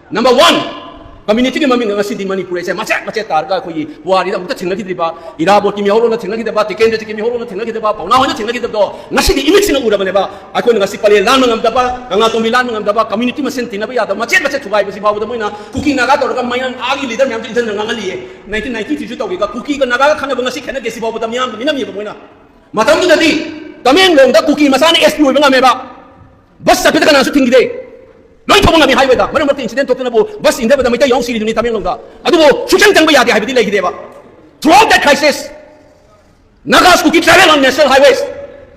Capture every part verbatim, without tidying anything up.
Number one, community ꯒꯤ ꯃꯃꯤꯡꯗ ꯉꯁꯤꯗꯤ ꯃꯅꯤꯄꯨꯔ ꯍꯥꯏꯁꯦ ꯃꯆꯦꯠ ꯃꯆꯦꯠ ꯇꯥꯔꯒ ꯑꯩꯈꯣꯏꯒꯤ ꯄꯨꯋꯥꯔꯤꯗ ꯑꯃꯨꯛꯇ ꯊꯦꯡꯅꯈꯤꯗ꯭ꯔꯤꯕ, ꯏꯔꯥꯕꯣꯠꯀꯤ ꯃꯤꯍꯧꯔꯣꯟꯅ ꯊꯦꯡꯅꯈꯤꯗꯕ, ꯇꯤꯀꯦꯟꯗ꯭ꯔꯖꯤꯠꯀꯤ ꯃꯤꯍꯧꯔꯣꯟꯅ ꯊꯦꯡꯅꯈꯤꯗꯕ, ꯄꯥꯎꯅꯥ ꯍꯣꯏꯅ ꯊꯦꯡꯅꯈꯤꯗꯕꯗꯣ ꯉꯁꯤꯗꯤ ꯏꯃꯤꯠꯁꯤꯅ ꯎꯔꯕꯅꯦꯕ꯫ ꯑꯩꯈꯣꯏꯅ ꯉꯁꯤ ꯄꯂꯦꯜ ꯂꯥꯟꯕ ꯉꯝꯗꯕ, ꯀꯪꯂꯥꯇꯣꯡꯕꯤ ꯂꯥꯟꯕ ꯉꯝꯗꯕ, community ꯃꯁꯦꯟ ꯇꯤꯟꯅꯕ ꯌꯥꯗꯕ, ꯃꯆꯦꯠ ꯃꯆꯦꯠ ꯊꯨꯒꯥꯏꯕꯁꯤ ꯐꯥꯎꯕꯗ ꯃꯣꯏꯅ ꯀꯨꯀꯤ ꯅꯥꯒꯥ ꯇꯧꯔꯒ ꯃꯌꯥꯡ ꯑꯥꯒꯤ leader ꯃꯌꯥꯝꯁꯨ ꯏꯟꯖꯟꯅ ꯉꯥꯡꯍꯜꯂꯤꯌꯦ꯫ Nineteen ninety three ꯁꯨ ꯇꯧꯈꯤꯕ ꯀꯨꯀꯤꯒ ꯅꯥꯒꯥꯒ ꯈꯠꯅꯕ ꯉꯁꯤ ꯈꯦꯠꯅꯒꯦ ꯁꯤ ꯐꯥꯎꯕꯗ ꯃꯤꯌꯥꯝꯅ ꯃꯤꯅꯝꯃꯤꯕ ꯃꯣꯏꯅ꯫ ꯃꯇꯝꯗꯨꯗꯗꯤ ꯇꯃꯦꯡꯂꯣꯡꯗ ꯀꯨꯀꯤ ꯃꯆꯥꯅ S P ꯑꯣꯏꯕ ꯉꯝꯃꯦꯕ꯫ ꯕꯁ ꯆꯠꯄꯗ ꯀꯅꯥꯁꯨ ꯊꯤꯡꯈꯤꯗꯦ꯫ ꯂꯣꯏ ꯊꯧꯕ ꯉꯝꯃꯤ highway ꯗ꯫ ꯃꯔꯛ ꯃꯔꯛꯇ incident ꯊꯣꯛꯇꯅꯕꯨ ꯕꯁ ꯏꯟꯊꯕꯗ ꯃꯩꯇꯩ ꯌꯥꯎ ꯁꯤꯔꯤꯗꯨꯅꯤ ꯇꯃꯦꯡꯂꯣꯡꯗ꯫ ꯑꯗꯨꯕꯨ ꯁꯨꯡꯆꯪ ꯆꯪꯕ ꯌꯥꯗꯦ ꯍꯥꯏꯕꯗꯤ ꯂꯩꯈꯤꯗꯦꯕ꯫ Throughout that crisis, Nagas Kuki travel on national highways꯫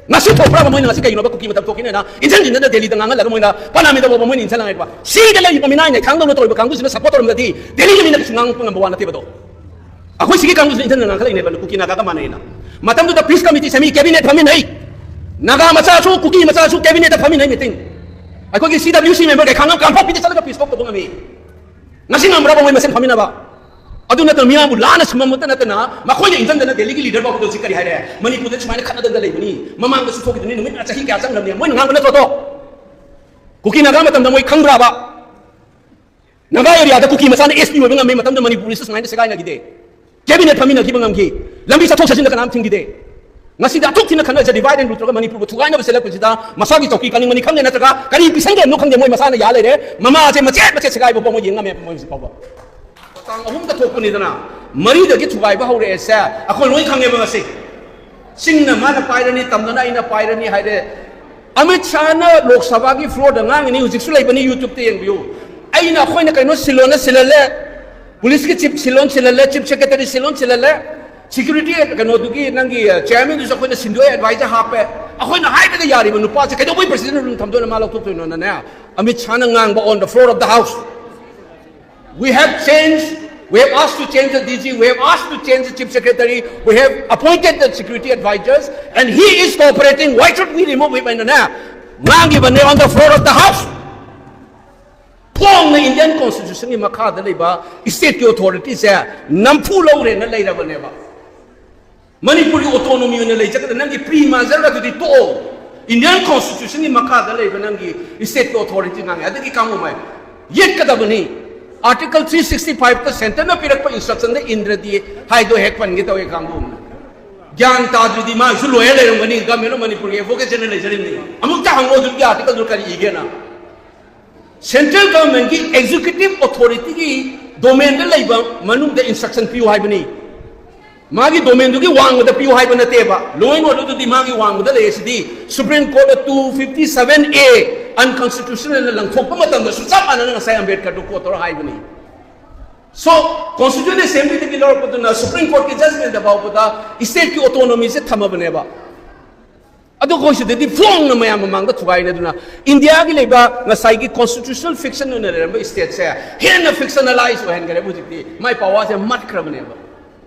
ꯉꯁꯤ ꯊꯣꯛꯄ꯭ꯔꯕ ꯃꯣꯏꯅ ꯉꯁꯤ ꯀꯩꯒꯤꯅꯣꯕ ꯀꯨꯀꯤ ꯃꯇꯝ ꯊꯣꯛꯈꯤꯅꯦꯅ ꯏꯟꯖꯟ ꯏꯟꯖꯟꯗ ꯗꯦꯜꯂꯤꯗ ꯉꯥꯡꯍꯜꯂꯒ ꯃꯣꯏꯅ ꯄꯅꯥꯃꯤꯗ ꯐꯥꯎꯕ ꯃꯣꯏꯅ ꯏꯟꯁꯜ ꯉꯥꯡꯉꯛꯄ? ꯁꯤꯗ ꯂꯩꯔꯤꯕ ꯃꯤꯅꯥꯏ ꯅꯩꯊꯥꯡꯗꯧꯅ ꯇꯧꯔꯤꯕ ꯀꯥꯡꯕꯨꯁꯤꯅ support ꯇꯧꯔꯝꯗꯗꯤ ꯗꯦꯜꯂꯤꯒꯤ ꯃꯤꯅ ꯀꯩꯁꯨ ꯉꯥꯡꯉꯛꯄ ꯉꯝꯕ ꯋꯥ ꯅꯠꯇꯦꯕ ꯑꯗꯣ꯫ ꯑꯩꯈꯣꯏ ꯁꯤꯒꯤ ꯀꯥꯡꯕꯨꯁꯤꯅ ꯏꯟꯖꯟ ꯉꯥꯡꯈꯠꯂꯛꯏꯅꯦꯕ ꯀꯨꯀꯤ ꯅꯥꯒꯥꯒ ꯃꯥꯟꯅꯩꯅ꯫ ꯃꯇꯝꯗꯨꯗ peace committee ꯁꯦꯝꯃꯤ, cabinet ꯐꯝꯃꯤꯟꯅꯩ꯫ ꯅꯥꯒꯥ ꯃꯆꯥꯁꯨ ꯀꯨꯀꯤ ꯃꯆꯥꯁꯨ cabinet ꯇ ꯐꯝꯃꯤꯟꯅꯩ meeting꯫ ꯑꯩꯈꯣꯏꯒꯤ C W C member ꯀꯩꯈꯥꯉꯝ ꯀꯥꯡꯄꯣꯛꯄꯤꯗ ꯆꯠꯂꯒ peace talk ꯇꯧꯕ ꯉꯝꯃꯤ꯫ ꯉꯁꯤ ꯉꯝꯕ꯭ꯔꯕ ꯃꯣꯏ ꯃꯁꯦꯟ ꯐꯝꯃꯤꯟꯅꯕ? ꯑꯗꯨ ꯅꯠꯇꯅ ꯃꯤꯌꯥꯝꯕꯨ ꯂꯥꯟꯅ ꯁꯨꯝꯃꯝꯕꯇ ꯅꯠꯇꯅ ꯃꯈꯣꯏꯅ ꯏꯟꯖꯟꯗꯅ ꯗꯦꯜꯂꯤꯒꯤ leader ꯐꯥꯎꯕꯗ ꯍꯧꯖꯤꯛ ꯀꯔꯤ ꯍꯥꯏꯔꯦ? ꯃꯅꯤꯄꯨꯔꯗ ꯁꯨꯃꯥꯏꯅ ꯈꯠꯅꯗꯅ ꯂꯩꯕꯅꯤ, ꯃꯃꯥꯡꯗꯁꯨ ꯊꯣꯛꯈꯤꯕꯅꯤ, ꯅꯨꯃꯤꯠ ꯆꯍꯤ ꯀꯌꯥ ꯆꯪꯈ꯭ꯔꯕꯅꯤ, ꯃꯣꯏꯅ ꯉꯥꯡꯕ ꯅꯠꯇ꯭ꯔꯣ ꯑꯗꯣ? ꯀꯨꯀꯤ ꯅꯥꯒꯥ ꯃꯇꯝꯗ ꯃꯣꯏ ꯈꯪꯕ꯭ꯔꯕ? ꯅꯥꯒꯥ area ꯗ ꯀꯨꯀꯤ ꯃꯆꯥꯅ S P ꯑꯣꯏꯕ ꯉꯝꯃꯤ ꯃꯇꯝꯗ ꯃꯅꯤꯄꯨꯔꯁꯤ ꯁꯨꯃꯥꯏꯅ ꯁꯦꯒꯥꯏꯅꯈꯤꯗꯦ꯫ Cabinet ꯐꯝꯃꯤꯟꯅꯈꯤꯕ ꯉꯝꯈꯤ꯫ ꯂꯝꯕꯤ ꯆꯠꯊꯣꯛ ꯆꯠꯁꯤꯟꯗ ꯀꯅꯥꯝ ꯊꯤꯡꯈꯤꯗꯦ꯫ ꯉꯁꯤꯗꯤ ꯑꯗꯨꯛ ꯊꯤꯅ ꯈꯠꯅꯖ divide and rule ꯇꯧꯔꯒ ꯃꯅꯤꯄꯨꯔꯕꯨ ꯊꯨꯒꯥꯏꯅꯕ ꯁꯤꯜꯂꯛꯄꯁꯤꯗ ꯃꯁꯥꯒꯤ ꯆꯧꯀꯤ ꯀꯥꯅꯤꯡꯕꯅꯤ ꯈꯪꯗꯦ, ꯅꯠꯇ꯭ꯔꯒ ꯀꯔꯤ ꯄꯤꯁꯟꯈ꯭ꯔꯕꯅꯣ ꯈꯪꯗꯦ, ꯃꯣꯏ ꯃꯁꯥꯅ ꯌꯥ ꯂꯩꯔꯦ꯫ ꯃꯃꯥꯁꯦ ꯃꯆꯦꯠ ꯃꯆꯦꯠ ꯁꯦꯒꯥꯏꯕ ꯐꯥꯎꯕ ꯃꯣꯏ ꯌꯦꯡ ꯉꯝꯃꯦꯕ ꯃꯣꯏ ꯍꯧꯖꯤꯛ ꯐꯥꯎꯕ꯫ ꯇꯥꯡ ꯑꯍꯨꯝꯗ ꯊꯣꯛꯄꯅꯤꯗꯅ, ꯃꯔꯤꯗꯒꯤ ꯊꯨꯒꯥꯏꯕ ꯍꯧꯔꯛꯑꯦꯁꯦ ꯑꯩꯈꯣꯏ ꯂꯣꯏ ꯈꯪꯉꯦꯕ ꯉꯁꯤ꯫ ꯆꯤꯡꯅ ꯃꯥꯅ ꯄꯥꯏꯔꯅꯤ, ꯇꯝꯗꯅ ꯑꯩꯅ ꯄꯥꯏꯔꯅꯤ ꯍꯥꯏꯔꯦ꯫ ꯑꯃꯤꯠ ꯁꯥꯍꯅ ꯂꯣꯛ ꯁꯚꯥꯒꯤ floor ꯗ ꯉꯥꯡꯉꯤꯅꯤ, ꯍꯧꯖꯤꯛꯁꯨ ꯂꯩꯕꯅꯤ, YouTube ꯇ ꯌꯦꯡꯕꯤꯌꯨ꯫ ꯑꯩꯅ, ꯑꯩꯈꯣꯏꯅ ꯀꯩꯅꯣ ꯁꯤꯜꯂꯣꯅ ꯁꯤꯜꯍꯜꯂꯦ, police ꯀꯤ chief ꯁꯤꯜꯂꯣꯅ ꯁꯤꯜꯍꯜꯂꯦ, chief secretary ꯁꯤꯜꯂꯣꯅ ꯁꯤꯜꯍꯜꯂꯦ, security ꯀꯩꯅꯣꯗꯨꯒꯤ ꯅꯪꯒꯤ chairman ꯗꯨꯁꯨ ꯑꯩꯈꯣꯏꯅ ꯁꯤꯟꯗꯣꯛꯑꯦ, advisor ꯍꯥꯞꯄꯦ꯫ ꯑꯩꯈꯣꯏꯅ ꯍꯥꯏꯕꯗ ꯌꯥꯔꯤꯕ ꯅꯨꯄꯥꯁꯦ ꯀꯩꯗꯧꯕꯩ president room ꯊꯝꯗꯣꯏꯅꯣ, ꯃꯥ ꯂꯧꯊꯣꯛꯇꯣꯏꯅꯣꯅꯅꯦ꯫ ꯑꯃꯤꯠ ꯁꯥꯍꯅ ꯉꯥꯡꯕ on the floor of the house꯫ We have changed, we have asked to change the D G, we have asked to change the chief secretary, we have appointed the security advisors, and he is cooperating. Why should we remove him? ꯍꯥꯏꯅꯅꯦ ꯉꯥꯡꯈꯤꯕꯅꯦ on the floor of the house꯫ ꯐꯣꯡꯅ Indian Constitution ꯒꯤ ꯃꯈꯥꯗ ꯂꯩꯕ state ꯀꯤ authority ꯁꯦ ꯅꯝꯐꯨ ꯂꯧꯔꯦꯅ ꯂꯩꯔꯕꯅꯦꯕ꯫ ꯃꯅꯤꯄꯨꯔꯒꯤ autonomy ꯑꯣꯏꯅ ꯂꯩꯖꯒꯗ ꯅꯪꯒꯤ pre merger ꯑꯗꯨꯗꯤ ꯇꯣꯛꯑꯣ꯫ Indian Constitution ꯒꯤ ꯃꯈꯥꯗ ꯂꯩꯕ ꯅꯪꯒꯤ state ꯀꯤ authority ꯉꯥꯡꯉꯦ꯫ ꯑꯗꯒꯤ ꯀꯥꯡꯕꯨꯃꯥꯏ ꯌꯦꯠꯀꯗꯕꯅꯤ꯫ Article three sixty five ꯇ centre ꯅ ꯄꯤꯔꯛꯄ instruction ꯗ ꯏꯟꯗ꯭ꯔꯗꯤ ꯍꯥꯏꯗꯣ ꯍꯦꯛ ꯄꯟꯒꯦ ꯇꯧꯋꯦ ꯀꯥꯡꯕꯨ ꯑꯃꯅ꯫ ꯒ꯭ꯌꯥꯟ ꯇꯥꯗ꯭ꯔꯗꯤ ꯃꯥꯒꯤꯁꯨ lawyer ꯂꯩꯔꯝꯒꯅꯤ, Government of Manipur ꯒꯤ advocate general ꯂꯩꯖꯔꯤꯕꯅꯤ꯫ ꯑꯃꯨꯛꯇ ꯍꯪꯉꯣ ꯑꯗꯨꯒꯤ article ꯗꯨ ꯀꯔꯤ ꯏꯒꯦꯅ꯫ Central Government ꯀꯤ executive authority ꯒꯤ domain ꯗ ꯂꯩꯕ ꯃꯅꯨꯡꯗ instruction ꯄꯤꯌꯨ ꯍꯥꯏꯕꯅꯤ꯫ ꯃꯥꯒꯤ domain ꯗꯨꯒꯤ ꯋꯥꯡꯃꯗ ꯄꯤꯌꯨ ꯍꯥꯏꯕ ꯅꯠꯇꯦꯕ꯫ Law and order ꯗꯨꯗꯤ ꯃꯥꯒꯤ ꯋꯥꯡꯃꯗ ꯂꯩ꯫ ꯑꯁꯤꯗꯤ Supreme Court ꯅ two fifty seven A unconstitutional ꯍꯥꯏꯅ ꯂꯪꯊꯣꯛꯄ ꯃꯇꯝꯗꯁꯨ ꯆꯞ ꯃꯥꯟꯅꯅ ꯉꯁꯥꯏ ꯑꯝꯕꯦꯗꯀꯔꯗꯨ quote ꯇꯧꯔ ꯍꯥꯏꯕꯅꯤ꯫ So, Constitutional Assembly ꯗꯒꯤ ꯂꯧꯔꯛꯄꯗꯨꯅ Supreme Court ꯀꯤ judgment ꯗ ꯐꯥꯎꯕꯗ state ꯀꯤ autonomy ꯁꯦ ꯊꯝꯃꯕꯅꯦꯕ꯫ ꯑꯗꯨ ꯑꯩꯈꯣꯏ ꯁꯤꯗꯗꯤ ꯐꯣꯡꯅ ꯃꯌꯥꯝ ꯃꯃꯥꯡꯗ ꯊꯨꯒꯥꯏꯅꯗꯨꯅ ꯏꯟꯗꯤꯌꯥꯒꯤ ꯂꯩꯕ ꯉꯁꯥꯏꯒꯤ constitutional fiction ꯑꯣꯏꯅ ꯂꯩꯔꯝꯕ state ꯁꯦ ꯍꯦꯟꯅ fictionalize ꯑꯣꯏꯍꯟꯈ꯭ꯔꯦꯕ꯫ ꯍꯧꯖꯤꯛꯇꯤ ꯃꯥꯏ power ꯁꯦ ꯃꯠꯈ꯭ꯔꯕꯅꯦꯕ꯫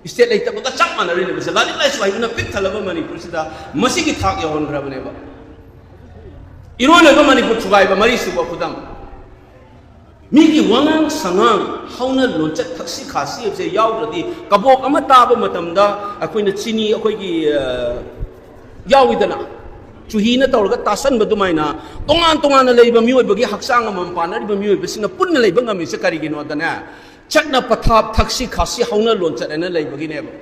State ꯂꯩꯇꯕꯒ ꯆꯞ ꯃꯥꯟꯅꯔꯤꯅꯦꯕ꯫ ꯂꯥꯏꯔꯤꯛ ꯂꯥꯏꯁꯨ ꯍꯩꯕꯅ ꯄꯤꯛ ꯊꯜꯂꯕ ꯃꯅꯤꯄꯨꯔꯁꯤꯗ ꯃꯁꯤꯒꯤ ꯊꯥꯛ ꯌꯧꯍꯟꯈ꯭ꯔꯕꯅꯦꯕ꯫ ꯏꯔꯣꯏ ꯂꯣꯏꯕ ꯃꯅꯤꯄꯨꯔ ꯊꯨꯒꯥꯏꯕ ꯃꯔꯤꯁꯨꯕ ꯈꯨꯗꯝ꯫ ꯃꯤꯒꯤ ꯋꯥꯉꯥꯡ ꯁꯉꯥꯡ, ꯍꯧꯅ ꯂꯣꯟꯆꯠ, ꯊꯛꯁꯤ ꯈꯥꯁꯤ ꯍꯥꯏꯕꯁꯦ ꯌꯥꯎꯗ꯭ꯔꯗꯤ, ꯀꯕꯣꯛ ꯑꯃ ꯇꯥꯕ ꯃꯇꯝꯗ ꯑꯩꯈꯣꯏꯅ ꯆꯤꯅꯤ, ꯑꯩꯈꯣꯏꯒꯤ, ꯑ, ꯌꯥꯎꯏꯗꯅ, ꯆꯨꯍꯤꯅ ꯇꯧꯔꯒ ꯇꯥꯁꯟꯕ ꯑꯗꯨꯃꯥꯏꯅ, ꯇꯣꯉꯥꯟ ꯇꯣꯉꯥꯟꯅ ꯂꯩꯕ ꯃꯤꯑꯣꯏꯕꯒꯤ ꯍꯛꯆꯥꯡ ꯑꯃꯃꯝ ꯄꯥꯟꯅꯔꯤꯕ ꯃꯤꯑꯣꯏꯕꯁꯤꯡꯅ ꯄꯨꯟꯅ ꯂꯩꯕ ꯉꯝꯃꯤꯁꯦ ꯀꯔꯤꯒꯤꯅꯣꯗꯅꯦ? ꯆꯠꯅ ꯄꯊꯥꯞ, ꯊꯛꯁꯤ ꯈꯥꯁꯤ, ꯍꯧꯅ ꯂꯣꯟꯆꯠ ꯍꯥꯏꯅ ꯂꯩꯕꯒꯤꯅꯦꯕ꯫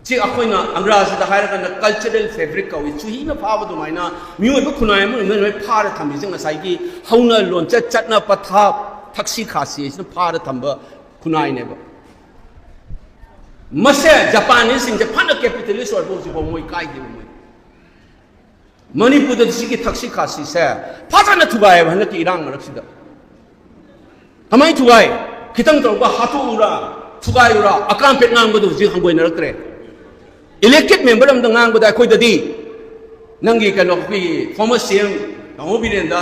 ꯁꯤ ꯑꯩꯈꯣꯏꯅ ꯑꯪꯒ꯭ꯔꯥꯖꯤꯗ ꯍꯥꯏꯔꯒꯅ cultural fabric ꯀꯧꯏ꯫ ꯆꯨꯍꯤꯅ ꯐꯥꯕ ꯑꯗꯨꯃꯥꯏꯅ ꯃꯤꯑꯣꯏꯕ ꯈꯨꯟꯅꯥꯏ ꯑꯃ ꯑꯣꯏꯅ ꯂꯣꯏ ꯐꯥꯔ ꯊꯝꯃꯤꯁꯦ ꯉꯁꯥꯏꯒꯤ ꯍꯧꯅ ꯂꯣꯟꯆꯠ, ꯆꯠꯅ ꯄꯊꯥꯞ, ꯊꯛꯁꯤ ꯈꯥꯁꯤ ꯍꯥꯏꯁꯤꯅ ꯐꯥꯔ ꯊꯝꯕ ꯈꯨꯟꯅꯥꯏꯅꯦꯕ꯫ ꯃꯁꯦ ꯖꯄꯥꯅꯤꯁꯁꯤꯡꯁꯦ ꯐꯅ capitalist ꯑꯣꯏꯔꯕ ꯍꯧꯖꯤꯛꯐꯥꯎ ꯃꯣꯏ ꯀꯥꯏꯗꯦꯕ ꯃꯣꯏ꯫ ꯃꯅꯤꯄꯨꯔꯗ ꯁꯤꯒꯤ ꯊꯛꯁꯤ ꯈꯥꯁꯤꯁꯦ ꯐꯖꯅ ꯊꯨꯒꯥꯏꯌꯦꯕ ꯍꯟꯗꯛꯀꯤ ꯏꯔꯥꯡ ꯃꯔꯛꯁꯤꯗ꯫ ꯀꯃꯥꯏꯅ ꯊꯨꯒꯥꯏ? ꯈꯤꯇꯪ ꯇꯧꯔꯒ ꯍꯥꯠꯇꯣꯛꯎꯔꯥ, ꯊꯨꯒꯥꯏꯔꯨꯔꯥ, ꯑꯀꯥꯝꯄꯦꯠ ꯉꯥꯡꯕꯗꯣ ꯍꯧꯖꯤꯛ ꯍꯪꯒꯣꯏꯅꯔꯛꯇ꯭ꯔꯦ꯫ Elected member ꯑꯃꯗ ꯉꯥꯡꯕꯗ ꯑꯩꯈꯣꯏꯗꯗꯤ ꯅꯪꯒꯤ ꯀꯩꯅꯣ ꯑꯩꯈꯣꯏꯒꯤ former C M ꯇꯥꯃꯣ ꯕꯤꯔꯦꯟꯗ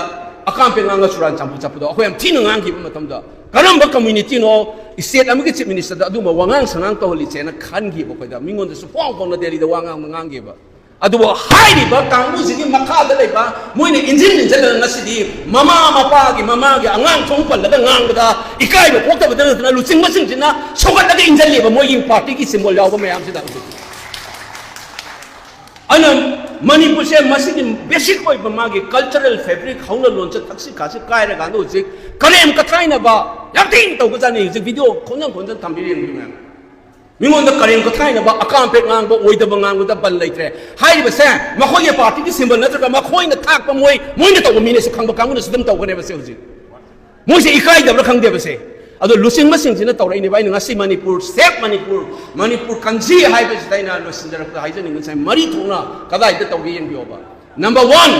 ꯑꯀꯥꯝꯄꯦꯠ ꯉꯥꯡꯉ ꯆꯨꯔꯥꯟ ꯆꯥꯝꯐꯨ ꯆꯠꯄꯗꯣ ꯑꯩꯈꯣꯏ ꯌꯥꯝ ꯊꯤꯅ ꯉꯥꯡꯈꯤꯕ ꯃꯇꯝꯗ ꯀꯔꯝꯕ communityꯅꯣ state ꯑꯃꯒꯤ chief ministerꯗ ꯑꯗꯨꯝꯕ ꯋꯥꯉꯥꯡ ꯁꯉꯥꯡ ꯇꯧꯍꯜꯂꯤꯁꯦꯅ ꯈꯟꯈꯤꯕ ꯑꯩꯈꯣꯏꯗ꯫ ꯃꯤꯉꯣꯟꯗꯁꯨ ꯐꯣꯡ ꯐꯣꯡꯅ ꯗꯦꯜꯂꯤꯗ ꯋꯥ ꯉꯥꯡꯕ ꯉꯥꯡꯈꯤꯕ꯫ ꯑꯗꯨꯕꯨ ꯍꯥꯏꯔꯤꯕ ꯀꯥꯡꯕꯨꯁꯤꯒꯤ ꯃꯈꯥꯗ ꯂꯩꯕ ꯃꯣꯏꯅ ꯏꯟꯖꯤꯟ ꯏꯟꯖꯤꯜꯂꯒ ꯉꯁꯤꯗꯤ ꯃꯃꯥ ꯃꯄꯥꯒꯤ ꯃꯃꯥꯒꯤ ꯑꯉꯥꯡ ꯊꯣꯡ ꯄꯜꯂꯒ ꯉꯥꯡꯕꯗ ꯏꯀꯥꯏꯕ ꯄꯣꯛꯇꯕꯗ ꯅꯠꯇꯅ ꯂꯨꯆꯤꯡꯕꯁꯤꯡꯁꯤꯅ ꯁꯧꯒꯠꯂꯒ ꯏꯟꯖꯜꯂꯤꯕ ꯃꯣꯏꯒꯤ partyꯒꯤ symbol ꯌꯥꯎꯕ ꯃꯌꯥꯝꯁꯤꯗ ꯍꯧꯖꯤꯛ꯫ ꯑꯗꯨꯅ ꯃꯅꯤꯄꯨꯔꯁꯦ ꯃꯁꯤꯒꯤ basic ꯑꯣꯏꯕ ꯃꯥꯒꯤ cultural fabric, ꯍꯧꯅ ꯂꯣꯟꯆꯠ, ꯊꯛꯁꯤ ꯈꯥꯁꯤ ꯀꯥꯏꯔꯀꯥꯟꯗ ꯍꯧꯖꯤꯛ ꯀꯔꯦꯝ ꯀꯊꯥꯏꯅꯕ ꯌꯥꯝ ꯊꯤꯅ ꯇꯧꯕꯖꯥꯠꯅꯤ꯫ ꯍꯧꯖꯤꯛ video ꯈꯣꯟꯖꯪ ꯈꯣꯟꯖꯪ ꯊꯝꯕꯤꯔꯦ ꯌꯦꯡꯕꯤꯌꯨ ꯃꯌꯥꯝ꯫ ꯃꯤꯉꯣꯟꯗ ꯀꯔꯦꯝ ꯀꯊꯥꯏꯅꯕ, ꯑꯀꯥꯝ ꯑꯄꯦꯛ ꯉꯥꯡꯕ, ꯑꯣꯏꯗꯕ ꯉꯥꯡꯕꯗ ꯕꯟ ꯂꯩꯇ꯭ꯔꯦ꯫ ꯍꯥꯏꯔꯤꯕꯁꯦ ꯃꯈꯣꯏꯒꯤ party ꯒꯤ symbol ꯅꯠꯇ꯭ꯔꯒ ꯃꯈꯣꯏꯅ ꯊꯥꯛꯄ, ꯃꯣꯏ, ꯃꯣꯏꯅ ꯇꯧꯕ ꯃꯤꯅꯦꯁꯦ ꯈꯪꯕ ꯀꯥꯡꯕꯨꯅꯁꯨ ꯑꯗꯨꯝ ꯇꯧꯒꯅꯦꯕꯁꯦ ꯍꯧꯖꯤꯛ꯫ ꯃꯣꯏꯁꯦ ꯏꯀꯥꯏꯗꯕ꯭ꯔꯥ ꯈꯪꯗꯦꯕꯁꯦ꯫ ꯑꯗꯣ ꯂꯨꯆꯤꯡꯕꯁꯤꯡꯁꯤꯅ ꯇꯧꯔꯛꯏꯅꯦꯕ꯫ ꯑꯩꯅ ꯉꯁꯤ ꯃꯅꯤꯄꯨꯔ, safe ꯃꯅꯤꯄꯨꯔ, ꯃꯅꯤꯄꯨꯔ ꯀꯟꯖꯤ ꯍꯥꯏꯕꯁꯤꯗ ꯑꯩꯅ ꯂꯣꯏꯁꯤꯟꯖꯔꯛꯄꯗ ꯍꯥꯏꯖꯅꯤꯡꯕꯁꯦ, ꯃꯔꯤ ꯊꯣꯛꯅ ꯀꯗꯥꯏꯗ ꯇꯧꯒꯦ ꯌꯦꯡꯕꯤꯌꯣꯕ꯫ Number one,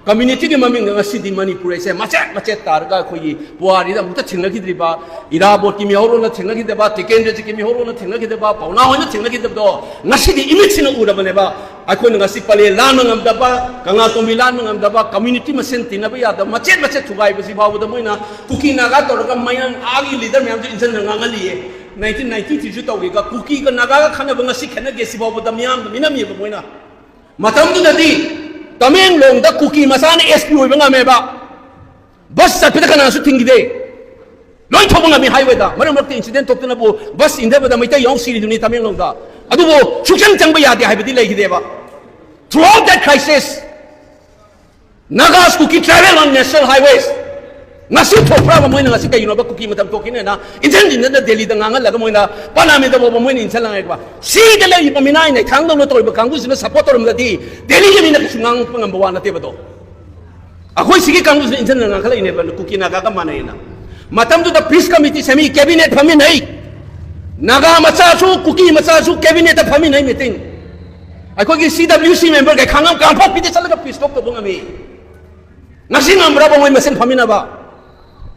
community ꯒꯤ ꯃꯃꯤꯡꯗ ꯉꯁꯤꯗꯤ ꯃꯅꯤꯄꯨꯔ ꯍꯥꯏꯁꯦ ꯃꯆꯦꯠ ꯃꯆꯦꯠ ꯇꯥꯔꯒ ꯑꯩꯈꯣꯏꯒꯤ ꯄꯨꯋꯥꯔꯤꯗ ꯑꯃꯨꯛꯇ ꯊꯦꯡꯅꯈꯤꯗ꯭ꯔꯤꯕ, ꯏꯔꯥꯕꯣꯠꯀꯤ ꯃꯤꯍꯧꯔꯣꯟꯅ ꯊꯦꯡꯅꯈꯤꯗꯕ, ꯇꯤꯀꯦꯟꯗ꯭ꯔꯖꯤꯠꯀꯤ ꯃꯤꯍꯧꯔꯣꯟꯅ ꯊꯦꯡꯅꯈꯤꯗꯕ, ꯄꯥꯎꯅꯥ ꯍꯣꯏꯅ ꯊꯦꯡꯅꯈꯤꯗꯕꯗꯣ ꯉꯁꯤꯗꯤ ꯏꯃꯤꯠꯁꯤꯅ ꯎꯔꯕꯅꯦꯕ꯫ ꯑꯩꯈꯣꯏꯅ ꯉꯁꯤ ꯄꯂꯦꯜ ꯂꯥꯟꯕ ꯉꯝꯗꯕ, ꯀꯪꯂꯥꯇꯣꯡꯕꯤ ꯂꯥꯟꯕ ꯉꯝꯗꯕ, community ꯃꯁꯦꯟ ꯇꯤꯟꯅꯕ ꯌꯥꯗꯕ, ꯃꯆꯦꯠ ꯃꯆꯦꯠ ꯊꯨꯒꯥꯏꯕꯁꯤ ꯐꯥꯎꯕꯗ ꯃꯣꯏꯅ ꯀꯨꯀꯤ ꯅꯥꯒꯥ ꯇꯧꯔꯒ ꯃꯌꯥꯡ ꯑꯥꯒꯤ leader ꯃꯌꯥꯝꯁꯨ ꯏꯟꯖꯟꯅ ꯉꯥꯡꯍꯜꯂꯤꯌꯦ꯫ Nineteen ninety three ꯁꯨ ꯇꯧꯈꯤꯒ ꯀꯨꯀꯤꯒ ꯅꯥꯒꯥꯒ ꯈꯠꯅꯕ ꯉꯁꯤ ꯈꯦꯠꯅꯒꯦ ꯁꯤ ꯐꯥꯎꯕꯗ ꯃꯤꯌꯥꯝꯗ ꯃꯤꯅꯝꯃꯦꯕ ꯃꯣꯏꯅ꯫ ꯃꯇꯝꯗꯨꯗꯗꯤ ꯇꯃꯦꯡꯂꯣꯡꯗ ꯀꯨꯀꯤ ꯃꯆꯥꯅ S P ꯑꯣꯏꯕ ꯉꯝꯃꯦꯕ꯫ Bus ꯆꯠꯄꯗ ꯀꯅꯥꯁꯨ ꯊꯤꯡꯈꯤꯗꯦ꯫ ꯂꯣꯏ ꯊꯧꯕ ꯉꯝꯃꯤ highway ꯗ꯫ ꯃꯔꯛ ꯃꯔꯛꯇ incident ꯊꯣꯛꯇꯅꯕꯨ bus ꯏꯟꯊꯕꯗ ꯃꯩꯇꯩ ꯌꯥꯎ ꯁꯤꯔꯤꯗꯨꯅꯤ ꯇꯃꯦꯡꯂꯣꯡꯗ꯫ ꯑꯗꯨꯕꯨ ꯁꯨꯛꯆꯪ ꯆꯪꯕ ꯌꯥꯗꯦ ꯍꯥꯏꯕꯗꯤ ꯂꯩꯈꯤꯗꯦꯕ꯫ Throughout that crisis, Nagas Kuki travel on national highways꯫ ꯉꯁꯤ ꯊꯣꯛꯄ꯭ꯔꯕ ꯃꯣꯏꯅ ꯉꯁꯤ ꯀꯩꯒꯤꯅꯣꯕ ꯀꯨꯀꯤ ꯃꯇꯝ ꯊꯣꯛꯈꯤꯅꯦꯅ ꯏꯟꯖꯟ ꯏꯟꯖꯟꯗ ꯗꯦꯜꯂꯤꯗ ꯉꯥꯡꯍꯜꯂꯒ ꯃꯣꯏꯅ ꯄꯥꯔꯂꯤꯌꯥꯃꯦꯟꯗ ꯐꯥꯎꯕ ꯃꯣꯏꯅ ꯏꯟꯁꯤꯜꯂꯉꯥꯏꯕ? ꯁꯤꯗ ꯂꯩꯔꯤꯕ ꯃꯤꯅꯥꯏ ꯅꯩꯊꯥꯡꯗꯧꯅ ꯇꯧꯔꯤꯕ ꯀꯥꯡꯕꯨꯁꯤꯅ support ꯇꯧꯔꯝꯗꯗꯤ ꯗꯦꯜꯂꯤꯒꯤ ꯃꯤꯅ ꯀꯩꯁꯨ ꯉꯥꯡꯉꯛꯄ ꯉꯝꯕ ꯋꯥ ꯅꯠꯇꯦꯕꯗꯣ꯫ ꯑꯩꯈꯣꯏ ꯁꯤꯒꯤ ꯀꯥꯡꯕꯨꯁꯤꯅ ꯏꯟꯁꯤꯟꯅ ꯉꯥꯡꯈꯠꯂꯛꯏꯅꯦꯕ ꯀꯨꯀꯤ ꯅꯥꯒꯥꯒ ꯃꯥꯟꯅꯩꯅ꯫ ꯃꯇꯝꯗꯨꯗ peace committee ꯁꯦꯝꯃꯤ, cabinet ꯐꯝꯃꯤꯟꯅꯩ꯫ ꯅꯥꯒꯥ ꯃꯆꯥꯁꯨ ꯀꯨꯀꯤ ꯃꯆꯥꯁꯨ cabinet ꯇ ꯐꯝꯃꯤꯟꯅꯩ meeting꯫ ꯑꯩꯈꯣꯏꯒꯤ C W C member ꯒꯩ ꯈꯥꯡꯉꯝ ꯀꯥꯡꯄꯣꯛꯄꯤꯗ ꯆꯠꯂꯒ peace talk ꯇꯧꯕ ꯉꯝꯃꯤ꯫ ꯉꯁꯤ ꯉꯝꯕ꯭ꯔꯕ ꯃꯣꯏ ꯃꯁꯦꯟ ꯐꯝꯃꯤꯟꯅꯕ?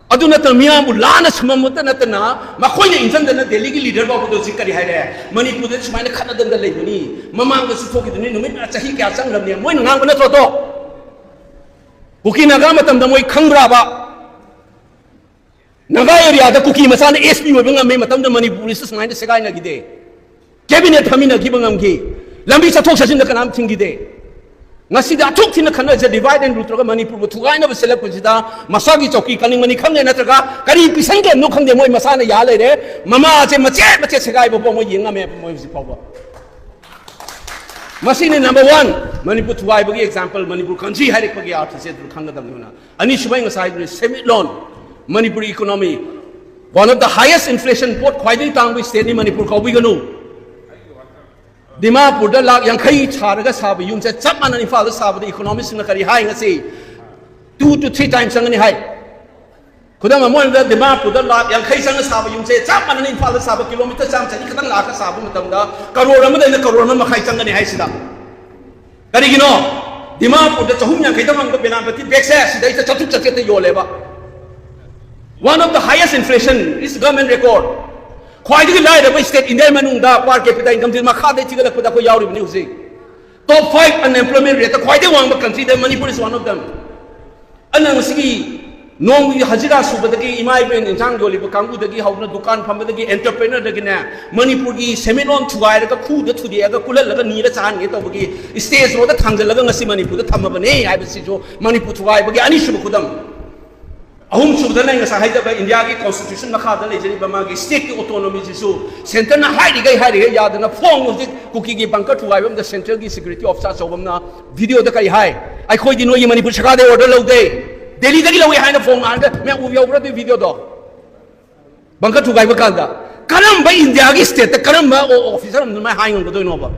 ꯑꯗꯨ ꯅꯠꯇꯅ ꯃꯤꯌꯥꯝꯕꯨ ꯂꯥꯟꯅ ꯁꯨꯝꯃꯝꯕꯇ ꯅꯠꯇꯅ ꯃꯈꯣꯏꯅ ꯏꯟꯖꯟꯗꯅ ꯗꯦꯜꯂꯤꯒꯤ leader ꯐꯥꯎꯕꯗ ꯍꯧꯖꯤꯛ ꯀꯔꯤ ꯍꯥꯏꯔꯦ? ꯃꯅꯤꯄꯨꯔꯗ ꯁꯨꯃꯥꯏꯅ ꯈꯠꯅꯗꯅ ꯂꯩꯕꯅꯤ, ꯃꯃꯥꯡꯗꯁꯨ ꯊꯣꯛꯈꯤꯗꯨꯅꯤ, ꯅꯨꯃꯤꯠ ꯃꯌꯥ ꯆꯍꯤ ꯀꯌꯥ ꯆꯪꯈ꯭ꯔꯕꯅꯤ, ꯃꯣꯏꯅ ꯉꯥꯡꯕ ꯅꯠꯇ꯭ꯔꯣ ꯑꯗꯣ? ꯀꯨꯀꯤ ꯅꯥꯒꯥ ꯃꯇꯝꯗ ꯃꯣꯏ ꯈꯪꯕ꯭ꯔꯕ? ꯅꯥꯒꯥ area ꯗ ꯀꯨꯀꯤ ꯃꯆꯥꯅ S P ꯑꯣꯏꯕ ꯉꯝꯃꯤ ꯃꯇꯝꯗ ꯃꯅꯤꯄꯨꯔꯁꯤ ꯁꯨꯃꯥꯏꯅ ꯁꯦꯒꯥꯏꯅꯈꯤꯗꯦ꯫ Cabinet ꯐꯝꯃꯤꯟꯅꯈꯤꯕ ꯉꯝꯈꯤ꯫ ꯂꯝꯕꯤ ꯆꯠꯊꯣꯛ ꯆꯠꯁꯤꯟꯗ ꯀꯅꯥꯝ ꯊꯤꯡꯈꯤꯗꯦ꯫ ꯉꯁꯤꯗꯤ ꯑꯊꯨꯛ ꯊꯤꯅ ꯈꯠꯅꯖ divide and rule ꯇꯧꯔꯒ ꯃꯅꯤꯄꯨꯔꯕꯨ ꯊꯨꯒꯥꯏꯅꯕ ꯁꯤꯜꯂꯛꯄꯁꯤꯗ ꯃꯁꯥꯒꯤ ꯆꯧꯀꯤ ꯀꯟꯅꯤꯡꯕꯅꯤ ꯈꯪꯗꯦ, ꯅꯠꯇ꯭ꯔꯒ ꯀꯔꯤ ꯄꯤꯁꯟꯈ꯭ꯔꯕꯅꯣ ꯈꯪꯗꯦ, ꯃꯣꯏ ꯃꯁꯥꯅ ꯌꯥ ꯂꯩꯔꯦ꯫ ꯃꯃꯥꯁꯦ ꯃꯆꯦꯠ ꯃꯆꯦꯠ ꯁꯦꯒꯥꯏꯕ ꯐꯥꯎ ꯃꯣꯏ ꯌꯦꯡ ꯉꯝꯃꯦꯕ ꯃꯣꯏ ꯍꯧꯖꯤꯛ ꯐꯥꯎꯕ꯫ ꯃꯁꯤꯅꯤ number one, Manipur ꯊꯨꯒꯥꯏꯕꯒꯤ example, Manipur ꯀꯟꯁꯤ ꯍꯥꯏꯔꯛꯄꯒꯤ ꯑꯔꯊꯁꯦ ꯑꯗꯨ ꯈꯪꯒꯗꯕꯅꯤ꯫ ꯑꯗꯨꯅ ꯑꯅꯤꯁꯨꯕ ꯑꯩ ꯉꯁꯥꯏ ꯍꯥꯏꯗꯨꯅꯤ, ꯁꯦꯟꯃꯤꯠꯂꯣꯟ, Manipuri economy, one of the highest inflation, ꯄꯣꯠ ꯈ꯭ꯋꯥꯏꯗꯒꯤ ꯇꯥꯡꯕ stateꯅꯤ ꯃꯅꯤꯄꯨꯔ, ꯀꯥꯎꯕꯤꯒꯅꯨ꯫ ꯗꯤꯃꯥꯄꯨꯔꯗ ꯂꯥꯛ ꯌꯥꯡꯈꯩ ꯁꯥꯔꯒ ꯁꯥꯕ ꯌꯨꯝꯁꯦ ꯆꯞ ꯃꯥꯟꯅꯅ ꯏꯝꯐꯥꯜꯗ ꯁꯥꯕꯗ economistꯁꯤꯡꯅ ꯀꯔꯤ ꯍꯥꯏ ꯉꯁꯤ? Two to three times ꯆꯪꯒꯅꯤ ꯍꯥꯏ꯫ ꯈꯨꯗꯝ ꯑꯃ ꯑꯣꯏꯅ ꯗꯤꯃꯥꯄꯨꯔꯗ ꯂꯥꯛ ꯌꯥꯡꯈꯩ ꯆꯪꯅ ꯁꯥꯕ ꯌꯨꯝꯁꯦ ꯆꯞ ꯃꯥꯟꯅꯅ ꯏꯝꯐꯥꯜꯗ ꯁꯥꯕ ꯀꯤꯂꯣꯃꯤꯇꯔ ꯆꯥꯝꯃ ꯆꯅꯤ ꯈꯛꯇꯪ ꯂꯥꯛꯑꯒ ꯁꯥꯕ ꯃꯇꯝꯗ ꯀꯔꯣꯔ ꯑꯃꯗꯩꯅ ꯀꯔꯣꯔ ꯑꯃ ꯃꯈꯥꯏ ꯆꯪꯒꯅꯤ ꯍꯥꯏꯁꯤꯗ꯫ ꯀꯔꯤꯒꯤꯅꯣ? ꯗꯤꯃꯥꯄꯨꯔꯗ ꯆꯍꯨꯝ ꯌꯥꯡꯈꯩꯗ ꯐꯪꯕ ꯕꯦꯅꯥꯄꯇꯤ ꯕꯦꯒꯁꯦ ꯁꯤꯗꯩꯗ ꯆꯥꯇ꯭ꯔꯨꯛ ꯆꯥꯇ꯭ꯔꯦꯠꯇ ꯌꯣꯜꯂꯦꯕ꯫ One of the highest inflation is government record. ꯈ꯭ꯋꯥꯏꯗꯒꯤ ꯂꯥꯏꯔꯕ state India ꯃꯅꯨꯡꯗ per capita incomeꯁꯤ ꯃꯈꯥꯗꯩ ꯊꯤꯒꯠꯂꯛꯄꯗ ꯑꯩꯈꯣꯏ ꯌꯥꯎꯔꯤꯕꯅꯤ ꯍꯧꯖꯤꯛ꯫ Top five unemployment rateꯇ ꯈ꯭ꯋꯥꯏꯗꯒꯤ ꯋꯥꯡꯕ countryꯗ Manipur is one of them. ꯑꯗꯨꯅ ꯉꯁꯤꯒꯤ ꯅꯣꯡꯃꯒꯤ ꯍꯖꯤꯔꯥ ꯁꯨꯕꯗꯒꯤ, ꯏꯃꯥ ꯏꯕꯦꯟ ꯏꯟꯁꯥꯡ ꯌꯣꯜꯂꯤꯕ ꯀꯥꯡꯕꯨꯗꯒꯤ ꯍꯧꯗꯨꯅ ꯗꯨꯀꯥꯟ ꯐꯝꯕꯗꯒꯤ entrepreneurꯗꯒꯤꯅꯦ, ꯃꯅꯤꯄꯨꯔꯒꯤ ꯁꯦꯟꯃꯤꯠꯂꯣꯟ ꯊꯨꯒꯥꯏꯔꯒ ꯈꯨꯗ ꯊꯨꯗꯦꯛꯑꯒ ꯀꯨꯜꯍꯜꯂꯒ ꯅꯤꯔ ꯆꯥꯍꯟꯒꯦ ꯇꯧꯕꯒꯤ stage ꯐꯥꯎꯗ ꯊꯥꯡꯖꯜꯂꯒ ꯉꯁꯤ ꯃꯅꯤꯄꯨꯔꯗ ꯊꯝꯃꯕꯅꯦ ꯍꯥꯏꯕꯁꯤꯁꯨ ꯃꯅꯤꯄꯨꯔ ꯊꯨꯒꯥꯏꯕꯒꯤ ꯑꯅꯤꯁꯨꯕ ꯈꯨꯗꯝ꯫ ꯑꯍꯨꯝꯁꯨꯕꯗꯅ ꯑꯩ ꯉꯁꯥꯏ ꯍꯥꯏꯖꯕ Indiaꯒꯤ constitution ꯃꯈꯥꯗ ꯂꯩꯖꯔꯤꯕ ꯃꯥꯒꯤ stateꯀꯤ autonomyꯁꯤꯁꯨ centreꯅ ꯍꯥꯏꯔꯤꯈꯩ ꯍꯥꯏꯔꯤꯈꯩ ꯌꯥꯗꯅ ꯐꯣꯡ ꯍꯧꯖꯤꯛ ꯀꯨꯀꯤꯒꯤ bunker ꯊꯨꯒꯥꯏꯕ ꯑꯃꯗ centreꯒꯤ security officer ꯑꯆꯧꯕ ꯑꯃꯅ videoꯗ ꯀꯔꯤ ꯍꯥꯏ? "ꯑꯩꯈꯣꯏꯗꯤ ꯅꯣꯏꯒꯤ ꯃꯅꯤꯄꯨꯔ ꯁꯔꯀꯥꯔꯗꯒꯤ order ꯂꯧꯗꯦ, ꯗꯦꯜꯂꯤꯗꯒꯤ ꯂꯧꯏ" ꯍꯥꯏꯅ ꯐꯣꯡ ꯍꯥꯏꯔꯒ ꯃꯌꯥꯝ ꯎꯕ ꯌꯥꯎꯕ꯭ꯔꯥ ꯑꯗꯨꯒꯤ videoꯗꯣ? Bunker ꯊꯨꯒꯥꯏꯕ ꯀꯥꯟꯗ ꯀꯔꯝꯕ Indiaꯒꯤ stateꯇ ꯀꯔꯝꯕ officer ꯑꯃꯅ ꯑꯗꯨꯃꯥꯏꯅ ꯍꯥꯏ ꯉꯝꯒꯗꯣꯏꯅꯣꯕ?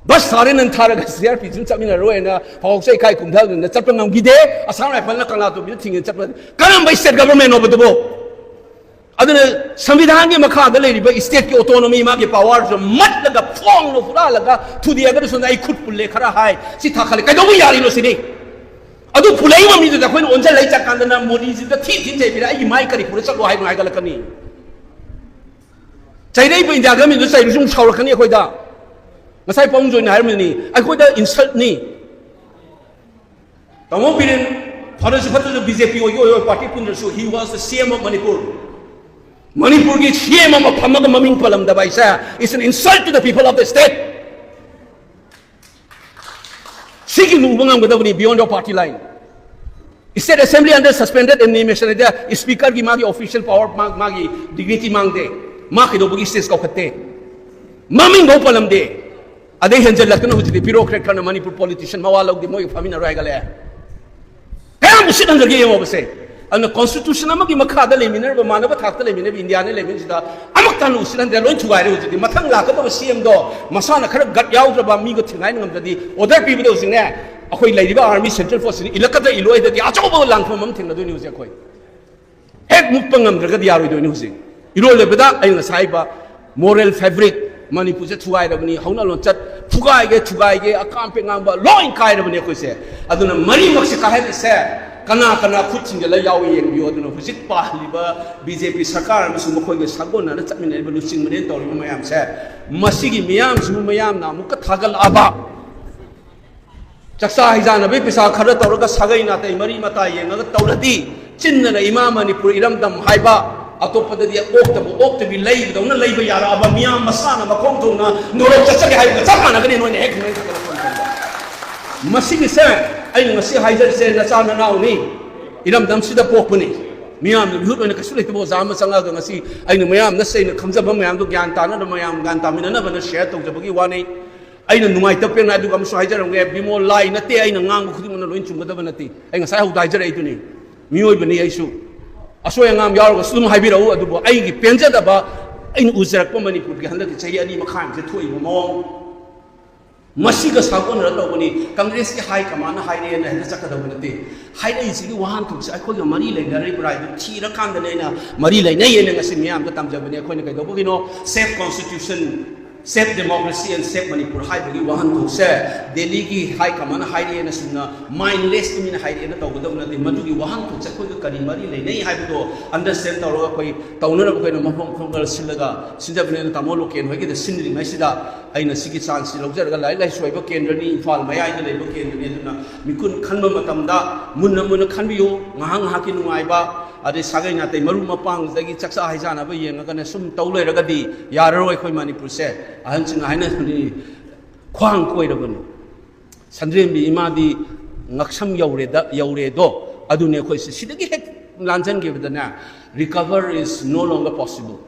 Bus ꯊꯥꯔꯦ ꯅꯪ ꯊꯥꯔꯒ CRPꯁꯤꯡ ꯆꯠꯃꯤꯟꯅꯔꯣꯏꯅ ꯐꯥꯎꯁꯦ ꯏꯀꯥꯏ ꯀꯨꯝꯊꯗꯅ ꯆꯠꯄ ꯉꯝꯈꯤꯗꯦ꯫ Assam Rifleꯅ ꯀꯪꯂꯥꯇꯣꯝꯕꯤꯗ ꯊꯤꯡꯉꯦ ꯆꯠꯄ ꯀꯔꯝꯕ state governmentꯅꯣꯕ ꯑꯗꯨꯕꯨ? ꯑꯗꯨꯅ ꯁꯪꯕꯤꯙꯥꯟꯒꯤ ꯃꯈꯥꯗ ꯂꯩꯔꯤꯕ stateꯀꯤ autonomy, ꯃꯥꯒꯤ powerꯁꯨ ꯃꯠꯂꯒ ꯐꯣꯡꯅ ꯍꯨꯔꯥꯜꯂꯒ ꯊꯨꯗꯦꯛꯑꯒ ꯁꯣꯝꯗ ꯑꯩ ꯈꯨꯠ ꯄꯨꯜꯂꯦ ꯈꯔ ꯍꯥꯏ, ꯁꯤ ꯊꯥꯈꯠꯂꯦ, ꯀꯩꯗꯧꯕ ꯌꯥꯔꯤꯅꯣ ꯁꯤꯅꯤ꯫ ꯑꯗꯨ ꯄꯨꯜꯂꯛꯏꯕ ꯃꯤꯗꯨꯗ ꯑꯩꯈꯣꯏꯅ ꯑꯣꯟꯁꯤꯜꯂꯛꯏ ꯆꯠꯀꯥꯟꯗꯅ ꯃꯣꯗꯤꯁꯤꯗ ꯊꯤ ꯊꯤꯅ ꯆꯩꯕꯤꯔꯦ, "ꯑꯩꯒꯤ ꯃꯥꯏ ꯀꯔꯤ ꯄꯨꯔ ꯆꯠꯂꯣ ꯍꯥꯏꯅꯣ?" ꯍꯥꯏꯒꯠꯂꯛꯀꯅꯤ꯫ ꯆꯩꯔꯛꯏꯕ India governmentꯗꯨ ꯆꯩꯔꯁꯨ ꯑꯃꯨꯛ ꯁꯥꯎꯔꯛꯀꯅꯤ ꯑꯩꯈꯣꯏꯗ꯫ ꯉꯁꯥꯏ ꯄꯥꯕꯨꯡ ꯖꯣꯏꯅ ꯍꯥꯏꯔꯝꯃꯤꯅꯤ, ꯑꯩꯈꯣꯏꯗ insultꯅꯤ꯫ ꯇꯥꯃꯣ ꯕꯤꯔꯦꯟ, ꯐꯔꯁꯨ ꯐꯠꯇ꯭ꯔꯁꯨ BJP ꯑꯣꯏꯒꯦ ꯑꯣꯏꯔꯣꯏ, party ꯄꯨꯟꯗ꯭ꯔꯁꯨ, he was the CM of Manipur. ꯃꯅꯤꯄꯨꯔꯒꯤ CM ꯑꯃ ꯐꯝꯃꯒ ꯃꯃꯤꯡ ꯄꯜꯂꯝꯗꯕ ꯍꯥꯏꯁꯦ is an insult to the people of the state. ꯁꯤꯒꯤ ꯎꯕ ꯉꯝꯒꯗꯕꯅꯤ beyond your party line. State Assembly under suspended animation ꯍꯥꯏꯗꯤ speakerꯒꯤ ꯃꯥꯒꯤ official power, ꯃꯥ-, ꯃꯥꯒꯤ dignity ꯃꯥꯡꯗꯦ꯫ ꯃꯥ ꯀꯩꯗꯧꯕꯒꯤ stage ꯀꯧꯈꯠꯇꯦ? ꯃꯃꯤꯡꯐꯥꯎ ꯄꯜꯂꯝꯗꯦ꯫ ꯑꯗꯩ ꯍꯦꯟꯖꯜꯂꯛꯇꯅ ꯍꯧꯖꯤꯛꯇꯤ bureaucrat ꯈꯔꯅ ꯃꯅꯤꯄꯨꯔ politician ꯃꯋꯥ ꯂꯧꯗꯦ, ꯃꯣꯏꯒ ꯐꯝꯃꯤꯟꯅꯔꯣꯏ ꯍꯥꯏꯒꯠꯂꯛꯑꯦ꯫ ꯀꯌꯥꯝ ꯎꯁꯤꯠ ꯍꯟꯗꯒꯦ ꯌꯦꯡꯉꯣꯕꯁꯦ꯫ ꯑꯗꯨꯅ constitution ꯑꯃꯒꯤ ꯃꯈꯥꯗ ꯂꯩꯃꯤꯟꯅꯔꯤꯕ, ꯃꯥꯟꯅꯕ ꯊꯥꯛꯇ ꯂꯩꯃꯤꯟꯅꯔꯤꯕ ꯏꯟꯗꯤꯌꯥꯅ ꯂꯩꯃꯤꯟꯅꯁꯤꯗ ꯑꯃꯨꯛꯇ ꯍꯟꯅ ꯎꯁꯤꯠ ꯍꯟꯗ꯭ꯔꯦ, ꯂꯣꯏ ꯊꯨꯒꯥꯏꯔꯦ꯫ ꯍꯧꯖꯤꯛꯇꯤ ꯃꯊꯪ ꯂꯥꯛꯀꯗꯕ C M ꯗꯣ ꯃꯁꯥꯅ ꯈꯔ gut ꯌꯥꯎꯗ꯭ꯔꯕ ꯃꯤꯒ ꯊꯦꯡꯒꯥꯏꯅ ꯉꯝꯗ꯭ꯔꯗꯤ order ꯄꯤꯕꯗ ꯍꯧꯖꯤꯛꯅꯦ, ꯑꯩꯈꯣꯏ ꯂꯩꯔꯤꯕ army central force ꯁꯤꯅ ꯏꯜꯂꯛꯀꯗ꯭ꯔꯥ ꯏꯜꯂꯣꯏꯗ꯭ꯔꯗꯤ ꯑꯆꯧꯕ ꯂꯥꯟꯐꯝ ꯑꯃ ꯊꯦꯡꯅꯗꯣꯏꯅꯤ ꯍꯧꯖꯤꯛ ꯑꯩꯈꯣꯏ꯫ ꯍꯦꯛ ꯃꯨꯛꯄ ꯉꯝꯗ꯭ꯔꯒꯗꯤ ꯌꯥꯔꯣꯏꯗꯣꯏꯅꯤ ꯍꯧꯖꯤꯛ꯫ ꯏꯔꯣꯏ ꯂꯣꯏꯕꯗ ꯑꯩꯅ ꯉꯁꯥꯏ ꯍꯥꯏꯕ moral fabric ꯃꯅꯤꯄꯨꯔꯁꯦ ꯊꯨꯒꯥꯏꯔꯕꯅꯤ, ꯍꯧꯅ ꯂꯣꯟꯆꯠ ꯐꯨꯒꯥꯏꯒꯦ, ꯊꯨꯒꯥꯏꯒꯦ, ꯑꯀꯥꯝ ꯄꯦ ꯉꯥꯡꯕ ꯂꯣꯏ ꯀꯥꯏꯔꯕꯅꯤ ꯑꯩꯈꯣꯏꯁꯦ꯫ ꯑꯗꯨꯅ ꯃꯔꯤꯃꯛꯁꯦ ꯀꯥꯏꯍꯜꯂꯤꯁꯦ ꯀꯅꯥ ꯀꯅꯥ ꯈꯨꯠ ꯊꯤꯡꯖꯤꯜꯂ ꯌꯥꯎꯏ ꯌꯦꯡꯕꯤꯌꯨ꯫ ꯑꯗꯨꯅ ꯍꯧꯖꯤꯛ ꯄꯥꯜꯂꯤꯕ B J P ꯁꯔꯀꯥꯔ ꯑꯃꯁꯨꯡ ꯃꯈꯣꯏꯒ ꯁꯥꯒꯣꯟꯅꯅ ꯆꯠꯃꯤꯟꯅꯔꯤꯕ ꯂꯨꯆꯤꯡ ꯃꯔꯦꯟ ꯇꯧꯔꯤꯕ ꯃꯌꯥꯝꯁꯦ, ꯃꯁꯤꯒꯤ ꯃꯤꯌꯥꯝꯁꯤꯕꯨ ꯃꯌꯥꯝꯅ ꯑꯃꯨꯛꯀ ꯊꯥꯒꯠꯂꯛꯑꯕ, ꯆꯥꯛꯆꯥ ꯍꯩꯖꯥꯟꯅꯕꯒꯤ ꯄꯩꯁꯥ ꯈꯔ ꯇꯧꯔꯒ ꯁꯥꯒꯩ ꯅꯥꯇꯩ ꯃꯔꯤ ꯃꯇꯥ ꯌꯦꯡꯉꯒ ꯇꯧꯔꯗꯤ, ꯆꯤꯟꯗꯅ ꯏꯃꯥ ꯃꯅꯤꯄꯨꯔ ꯏꯔꯝꯗꯝ ꯍꯥꯏꯕ, ꯑꯇꯣꯞꯄꯗꯗꯤ ꯑꯣꯛꯇꯕꯨ ꯑꯣꯛꯇꯕꯤ ꯂꯩꯕꯗꯧꯅ ꯂꯩꯕ ꯌꯥꯔꯛꯑꯕ ꯃꯤꯌꯥꯝ ꯃꯁꯥꯅ ꯃꯈꯣꯡ ꯊꯣꯡꯅ ꯅꯣꯔꯣꯛ ꯆꯠꯆꯒꯦ ꯍꯥꯏꯕꯒ ꯆꯞ ꯃꯥꯟꯅꯒꯅꯤ꯫ ꯅꯣꯏꯅ ꯍꯦꯛ ꯊꯦꯡꯅꯩ ꯈꯨꯗꯛꯇ ꯐꯣꯟ ꯇꯧꯕ꯫ ꯃꯁꯤꯒꯤꯁꯦ ꯑꯩꯅ ꯉꯁꯤ ꯍꯥꯏꯖꯔꯤꯁꯦ, ꯅꯆꯥ ꯅꯅꯥꯎꯅꯤ, ꯏꯔꯝꯗꯝꯁꯤꯗ ꯄꯣꯛꯄꯅꯤ꯫ ꯃꯤꯌꯥꯝꯅ ꯃꯤꯍꯨꯠ ꯑꯣꯏꯅ ꯀꯩꯁꯨ ꯂꯩꯇꯕ ꯑꯣꯖꯥ ꯑꯃ ꯆꯪꯉꯛꯑꯒ ꯉꯁꯤ ꯑꯩꯅ ꯃꯌꯥꯝꯅ ꯁꯦꯡꯅ ꯈꯪꯖꯕ ꯃꯌꯥꯝꯗꯣ ꯒ꯭ꯌꯥꯟ ꯇꯥꯅꯅꯕ, ꯃꯌꯥꯝ ꯒ꯭ꯌꯥꯟ ꯇꯥꯃꯤꯟꯅꯅꯕꯅ share ꯇꯧꯖꯕꯒꯤ ꯋꯥꯅꯤ꯫ ꯑꯩꯅ ꯅꯨꯡꯉꯥꯏꯇꯕ ꯄꯦꯟꯅ ꯑꯗꯨꯒ ꯑꯃꯁꯨ ꯍꯥꯏꯖꯔꯝꯒꯦ, ꯕꯤꯃꯣꯜ, ꯂꯥꯏ ꯅꯠꯇꯦ ꯑꯩꯅ ꯉꯥꯡꯕ ꯈꯨꯗꯤꯡꯃꯛꯅ ꯂꯣꯏ ꯆꯨꯝꯒꯗꯕ ꯅꯠꯇꯦ꯫ ꯑꯩ ꯉꯁꯥꯏ ꯍꯧꯗ ꯍꯥꯏꯖꯔꯛꯏꯗꯨꯅꯤ, ꯃꯤꯑꯣꯏꯕꯅꯤ ꯑꯩꯁꯨ꯫ ꯑꯁꯣꯏ ꯑꯉꯥꯝ ꯌꯥꯎꯔꯒꯁꯨ ꯑꯗꯨꯝ ꯍꯥꯏꯕꯤꯔꯛꯎ, ꯑꯗꯨꯕꯨ ꯑꯩꯒꯤ ꯄꯦꯟꯖꯗꯕ, ꯑꯩꯅ ꯎꯖꯔꯛꯄ ꯃꯅꯤꯄꯨꯔꯒꯤ ꯍꯟꯗꯛꯀꯤ ꯆꯍꯤ ꯑꯅꯤ ꯃꯈꯥꯏ ꯑꯃꯁꯦ ꯊꯣꯛꯏꯕ ꯃꯑꯣꯡ, ꯃꯁꯤꯒ ꯁꯥꯒꯣꯟꯅꯔ ꯇꯧꯕꯅꯤ꯫ ꯀꯪꯒ꯭ꯔꯦꯁꯀꯤ high commandꯅ ꯍꯥꯏꯔꯛꯑꯦꯅ ꯍꯦꯛꯇ ꯆꯠꯀꯗꯕ ꯅꯠꯇꯦ꯫ ꯍꯥꯏꯔꯛꯏꯁꯤꯒꯤ ꯋꯥꯍꯟꯊꯣꯛꯁꯦ ꯑꯩꯈꯣꯏꯒ ꯃꯔꯤ ꯂꯩꯅꯔꯤꯕ꯭ꯔꯥ ꯍꯥꯏꯗꯨ ꯊꯤꯔꯀꯥꯟꯗꯅꯦ ꯑꯩꯅ ꯃꯔꯤ ꯂꯩꯅꯩꯌꯦꯅ ꯉꯁꯤ ꯃꯤꯌꯥꯝꯗ ꯇꯝꯖꯕꯅꯦ꯫ ꯑꯩꯈꯣꯏꯅ ꯀꯩꯗꯧꯕꯒꯤꯅꯣ? Save constitution, save democracy and save Manipur ꯍꯥꯏꯕꯒꯤ ꯋꯥꯍꯟꯊꯣꯛꯁꯦ ꯗꯦꯜꯂꯤꯒꯤ high commandꯅ ꯍꯥꯏꯔꯛꯑꯦꯅ ꯁꯨꯝꯅ mindlessꯀꯤ ꯃꯤꯅ ꯍꯥꯏꯔꯛꯑꯦꯅ ꯇꯧꯒꯗꯕ ꯅꯠꯇꯦ꯫ ꯃꯗꯨꯒꯤ ꯋꯥꯍꯟꯊꯣꯛꯁꯦ ꯑꯩꯈꯣꯏꯒ ꯀꯔꯤ ꯃꯔꯤ ꯂꯩꯅꯩ ꯍꯥꯏꯕꯗꯣ understand ꯇꯧꯔꯒ ꯑꯩꯈꯣꯏ ꯇꯧꯅꯅꯕ ꯑꯩꯈꯣꯏꯅ ꯃꯐꯝ ꯃꯐꯝ ꯈꯔ ꯁꯤꯜꯂꯒ ꯁꯤꯟꯖꯕꯅꯦ꯫ ꯑꯗꯨꯅ ꯇꯥꯃꯣ ꯂꯣꯀꯦꯟ ꯍꯣꯏꯒꯤꯗ ꯁꯤꯟꯗ꯭ꯔꯤꯉꯩꯁꯤꯗ ꯑꯩꯅ ꯁꯤꯒꯤ chanceꯁꯤ ꯂꯧꯖꯔꯒ, ꯂꯥꯏꯔꯤꯛ ꯂꯥꯏꯁꯨ ꯍꯩꯕ ꯀꯦꯟꯗ꯭ꯔꯅꯤ, ꯏꯝꯐꯥꯜ ꯃꯌꯥꯏꯗ ꯂꯩꯕ ꯀꯦꯟꯗ꯭ꯔꯅꯤ, ꯑꯗꯨꯅ ꯃꯤꯀꯨꯟ ꯈꯟꯕ ꯃꯇꯝꯗ ꯃꯨꯟꯅ ꯃꯨꯟꯅ ꯈꯟꯕꯤꯌꯨ꯫ ꯉꯥꯏꯍꯥꯛ ꯉꯥꯏꯍꯥꯛꯀꯤ ꯅꯨꯡꯉꯥꯏꯕ, ꯑꯗꯩ ꯁꯥꯒꯩ ꯅꯥꯇꯩ ꯃꯔꯨꯞ ꯃꯄꯥꯡꯗꯒꯤ ꯆꯥꯛꯆꯥ ꯍꯩꯖꯥꯟꯅꯕ ꯌꯦꯡꯉꯒꯅ ꯁꯨꯝ ꯇꯧ ꯂꯩꯔꯒꯗꯤ ꯌꯥꯔꯔꯣꯏ꯫ ꯑꯩꯈꯣꯏ ꯃꯅꯤꯄꯨꯔꯁꯦ ꯑꯍꯟꯁꯤꯡꯅ ꯍꯥꯏꯅꯕꯅꯤ, ꯈ꯭ꯋꯥꯡ ꯀꯣꯏꯔꯕꯅꯤ꯫ ꯁꯟꯗ꯭ꯔꯦꯝꯕꯤ ꯏꯃꯥꯗꯤ ꯉꯛꯁꯝ ꯌꯧꯔꯦꯗ, ꯌꯧꯔꯦꯗꯣ꯫ ꯑꯗꯨꯅꯦ ꯑꯩꯈꯣꯏꯁꯦ ꯁꯤꯗꯒꯤ ꯍꯦꯛ ꯂꯥꯟꯖꯟꯈꯤꯕꯗꯅꯦ, recover is no longer possible꯫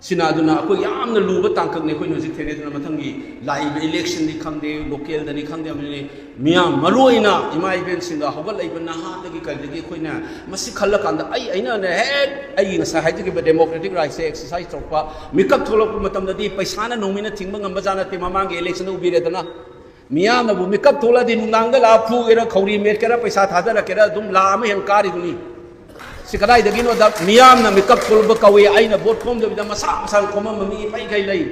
ꯁꯤꯅ ꯑꯗꯨꯅ ꯑꯩꯈꯣꯏ ꯌꯥꯝꯅ ꯂꯨꯕ ꯇꯥꯡꯀꯛꯅꯤ ꯑꯩꯈꯣꯏꯅ ꯍꯧꯖꯤꯛ ꯊꯦꯡꯅꯩ꯫ ꯑꯗꯨꯅ ꯃꯊꯪꯒꯤ ꯂꯥꯛꯏꯕ ꯏꯂꯦꯛꯁꯟꯅꯤ ꯈꯪꯗꯦ, ꯂꯣꯀꯦꯜꯗꯅꯤ ꯈꯪꯗꯦ, ꯑꯃꯅꯤ, ꯃꯤꯌꯥꯝ ꯃꯔꯨ ꯑꯣꯏꯅ ꯏꯃꯥ ꯏꯕꯦꯟꯁꯤꯡꯒ ꯍꯧꯒꯠꯂꯛꯏꯕ ꯅꯍꯥꯗꯒꯤ ꯀꯔꯤꯗꯒꯤ ꯑꯩꯈꯣꯏꯅ ꯃꯁꯤ ꯈꯜꯂꯀꯥꯟꯗ ꯑꯩ ꯑꯩꯅꯅꯦ ꯍꯦꯛ ꯑꯩꯒꯤ ꯉꯁꯥꯏ ꯍꯥꯏꯖꯈꯤꯕ ꯗꯦꯃꯣꯀ꯭ꯔꯦꯇꯤꯛ ꯔꯥꯏꯠꯁꯦ ꯑꯦꯛꯁꯔꯁꯥꯏꯁ ꯇꯧꯔꯛꯄ ꯃꯤꯀꯞ ꯊꯣꯛꯂꯛꯄ ꯃꯇꯝꯗꯗꯤ ꯄꯩꯁꯥꯅ ꯅꯣꯡꯃꯩꯅ ꯊꯤꯡꯕ ꯉꯝꯕ ꯖꯥꯠ ꯅꯠꯇꯦ꯫ ꯃꯃꯥꯡꯒꯤ ꯏꯂꯦꯛꯁꯟꯗ ꯎꯕꯤꯔꯦꯗꯅ ꯃꯤꯌꯥꯝꯅꯕꯨ ꯃꯤꯀꯞ ꯊꯣꯛꯂꯛꯑꯗꯤ ꯅꯨꯡꯗꯥꯡꯗ ꯂꯥꯛꯑ ꯐꯨꯒꯦꯔꯥ ꯈꯧꯔꯤ ꯃꯦꯠꯀꯦꯔꯥ ꯄꯩꯁꯥ ꯊꯥꯗꯔꯛꯀꯦꯔꯥ ꯑꯗꯨꯝ ꯂꯥ ꯑꯃ ꯍꯦꯟꯅ ꯀꯥꯔꯤꯗꯨꯅꯤ꯫ ꯁꯤ ꯀꯗꯥꯏꯗꯒꯤꯅꯣꯗ ꯃꯤꯌꯥꯝꯅ ꯃꯤꯀꯞ ꯊꯣꯛꯂꯛꯄ ꯀꯧꯏ꯫ ꯑꯩꯅ ꯚꯣꯠ ꯈꯣꯝꯗꯕꯤꯗ ꯃꯁꯥ ꯃꯁꯥꯅ ꯈꯣꯝꯃꯝꯕ ꯃꯤ ꯏꯐꯩ ꯈꯩ ꯂꯩ꯫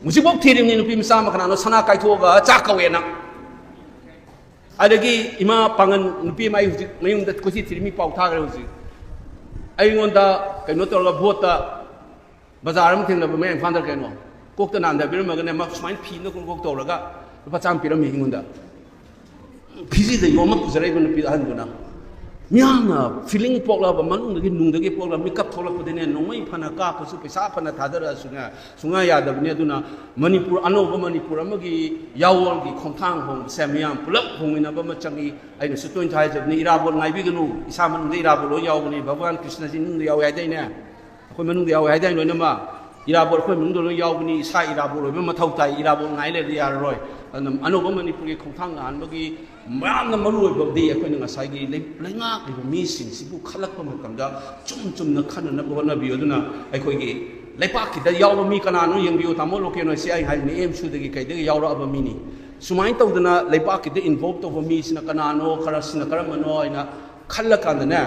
ꯍꯧꯖꯤꯛꯐꯥꯎ ꯊꯤꯔꯤꯕꯅꯤ ꯅꯨꯄꯤ ꯃꯆꯥ ꯑꯃ ꯀꯅꯥꯅꯣ ꯁꯅꯥ ꯀꯥꯏꯊꯣꯛꯑꯒ ꯆꯥꯛ ꯀꯧꯋꯦꯅ꯫ ꯑꯗꯒꯤ ꯏꯃꯥ ꯄꯥꯡꯒꯟ ꯅꯨꯄꯤ ꯑꯃ ꯑꯩ ꯍꯧꯖꯤꯛ ꯃꯌꯨꯝꯗ ꯀꯣꯏꯊꯤ ꯊꯤꯔꯤ ꯃꯤ ꯄꯥꯎ ꯊꯥꯈ꯭ꯔꯦ ꯍꯧꯖꯤꯛ꯫ ꯑꯩꯉꯣꯟꯗ ꯀꯩꯅꯣ ꯇꯧꯔꯒ ꯚꯣꯠꯇ ꯕꯖꯥꯔ ꯑꯃ ꯊꯦꯡꯅꯕ ꯃꯌꯥꯡ ꯏꯝꯐꯥꯜꯗ ꯀꯩꯅꯣ ꯀꯣꯛꯇ ꯅꯥꯟꯊꯕꯤꯔꯝꯃꯒꯅꯦ ꯃꯥ ꯁꯨꯃꯥꯏꯅ ꯐꯤꯅ ꯀꯣꯛ ꯀꯣꯛ ꯇꯧꯔꯒ ꯂꯨꯄꯥ ꯆꯥꯝꯃ ꯄꯤꯔꯝꯃꯤ ꯑꯩꯉꯣꯟꯗ꯫ ꯐꯤꯖꯤꯗ ꯌꯣꯝꯃ ꯄꯨꯖꯔꯛꯏꯕ ꯅꯨꯄꯤ ꯑꯍꯟꯗꯨꯅ ꯃꯤꯌꯥꯝꯅ ꯐꯤꯂꯤꯡ ꯄꯣꯛꯂꯛꯑꯕ ꯃꯅꯨꯡꯗꯒꯤ ꯅꯨꯡꯗꯒꯤ ꯄꯣꯛꯂꯒ ꯃꯤꯀꯞ ꯊꯣꯛꯂꯛꯄꯗꯅꯦ ꯅꯣꯡꯃꯩ ꯐꯅ ꯀꯥꯞꯄꯁꯨ ꯄꯩꯁꯥ ꯐꯅ ꯊꯥꯗꯔꯛꯑꯁꯨꯅꯦ ꯁꯨꯡꯌꯥ ꯌꯥꯗꯕꯅꯤ꯫ ꯑꯗꯨꯅ ꯃꯅꯤꯄꯨꯔ ꯑꯅꯧꯕ ꯃꯅꯤꯄꯨꯔ ꯑꯃꯒꯤ ꯌꯥꯑꯣꯜꯒꯤ ꯈꯣꯡꯊꯥꯡ ꯍꯣꯡꯕꯁꯦ ꯃꯤꯌꯥꯝ ꯄꯨꯂꯞ ꯍꯣꯡꯃꯤꯟꯅꯕ ꯑꯃ ꯆꯪꯏ꯫ ꯑꯩꯅꯁꯨ ꯇꯣꯏꯅ ꯍꯥꯏꯖꯕꯅꯤ, ꯏꯔꯥꯕꯣꯠ ꯉꯥꯏꯕꯤꯒꯅꯨ꯫ ꯏꯁꯥ ꯃꯅꯨꯡꯗ ꯏꯔꯥꯕꯣꯠ ꯂꯣꯏ ꯌꯥꯎꯕꯅꯤ꯫ ꯚꯒꯋꯥꯟ ꯀ꯭ꯔꯤꯁꯅꯖꯤ ꯃꯅꯨꯡꯗ ꯌꯥꯎꯋꯦ ꯍꯥꯏꯗꯥꯏꯅꯦ? ꯑꯩꯈꯣꯏ ꯃꯅꯨꯡꯗ ꯌꯥꯎꯋꯦ ꯍꯥꯏꯗꯥꯏꯅꯦ ꯂꯣꯏꯅꯃꯛ? ꯏꯔꯥꯕꯣꯠ ꯑꯩꯈꯣꯏ ꯃꯅꯨꯡꯗ ꯂꯣꯏ ꯌꯥꯎꯕꯅꯤ꯫ ꯏꯁꯥ ꯏꯔꯥꯕꯣꯠ ꯑꯣꯏꯕ ꯃꯊꯧ ꯇꯥꯏ꯫ ꯏꯔꯥꯕꯣꯠ ꯉꯥꯏ ꯂꯩꯔꯗꯤ ꯌꯥꯔꯔꯣꯏ꯫ ꯑꯗꯨꯅ ꯑꯅꯧꯕ ꯃꯅꯤꯄꯨꯔꯒꯤ ꯈꯣꯡꯊꯥꯡ ꯂꯥꯟꯕꯒꯤ ꯌꯥꯝꯅ ꯃꯔꯨ ꯑꯣꯏꯕꯗꯤ ꯑꯩꯈꯣꯏꯅ ꯉꯁꯥꯏꯒꯤ ꯂꯩ-, ꯂꯩꯉꯥꯛꯂꯤꯕ ꯃꯤꯁꯤꯡꯁꯤꯕꯨ ꯈꯜꯂꯛꯄ ꯃꯇꯝꯗ ꯆꯨꯝ ꯆꯨꯝꯅ ꯈꯟꯅꯅꯕ ꯍꯣꯠꯅꯕꯤꯌꯨ꯫ ꯑꯗꯨꯅ ꯑꯩꯈꯣꯏꯒꯤ ꯂꯩꯕꯥꯛꯀꯤꯗ ꯌꯥꯎꯕ ꯃꯤ ꯀꯅꯥꯅꯣ ꯌꯦꯡꯕꯤꯌꯨ꯫ ꯇꯥꯃꯣ ꯂꯣꯀꯦꯟ ꯍꯣꯏꯁꯦ ꯑꯩ ꯍꯥꯏꯔꯤꯅꯤ, ꯑꯦꯝ ꯁꯨꯗꯒꯤ ꯀꯩꯗꯒꯤ ꯌꯥꯎꯔꯛꯑꯕ ꯃꯤꯅꯤ꯫ ꯁꯨꯃꯥꯏꯅ ꯇꯧꯗꯅ ꯂꯩꯕꯥꯛꯀꯤꯗ ꯏꯟꯚꯣꯜꯕ ꯇꯧꯕ ꯃꯤꯁꯤꯅ ꯀꯅꯥꯅꯣ, ꯈꯔꯁꯤꯅ ꯀꯔꯝꯕꯅꯣ ꯍꯥꯏꯅ ꯈꯜꯂꯀꯥꯟꯗꯅꯦ,